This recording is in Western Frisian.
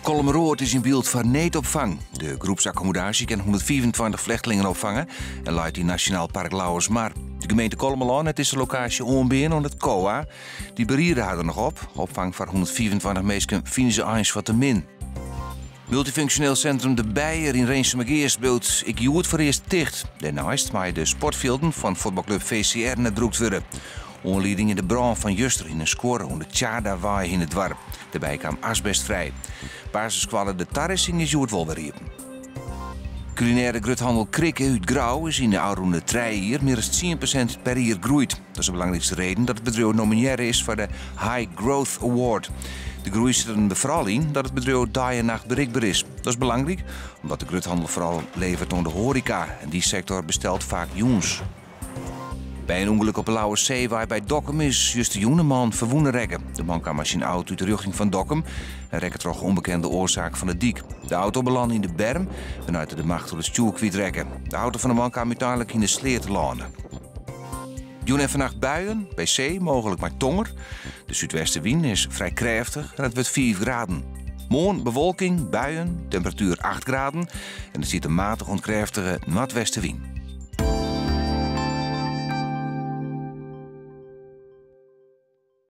Kollumeroard is yn byld foar needopfang. De groepsakkommodaasje kin 125 flechtlingen opfange en leit yn Nasjonaal Park Lauwersmar. De gemeente Kollumerlân hat dizze lokaasje oanbean oan it COA. Dy beriede har der noch op. Opfang foar 125 minsken fine se eins wat te min. Multifunksjoneel sintrum De Beijer yn Rinsumageast bliuwt ek hjoed foarearst ticht. Dêrneist meie de sportfjilden fan fuotbalklup VCR net brûkt wurde. Oanlieding is de brân fan juster yn in skuorre oan de Tjaardawei yn it doarp. Dêrby kaam asbest frij. Basisskoalle De Tarissing is hjoed wol wer iepen. Kulinêre gruthannel Krikke út Grou is yn de ôfrûne trije jier mear as 10% per jier groeid. Dat is de belangrykste reden dat it bedriuw nominearre is foar de High Growth Award. De groei sit der foaral yn dat it bedriuw dei en nacht berikber is. Dat is belangryk, omdat de gruthannel foaral leveret oan de hoareka en dy sektor bestelt faak jûns. By in ûngelok op 'e Lauwersseewei by Dokkum is justerjûn in man ferwûne rekke. De man kaam mei syn auto út de rjochting fan Dokkum en rekke troch ûnbekende oarsaak fan de dyk. De auto belâne yn de berm, wêrnei't er de macht oer it stjoer kwytrekke. De auto fan de man kaam úteinlik yn de sleat telâne. Jûn en fannacht buien, by see mooglik mei tonger. De súdwestewyn is frij krêftich en it wurdt 5 graden. Moarn bewolking, buien, temperatuer 8 graden en der stiet in matich oant krêftige noardwestewyn.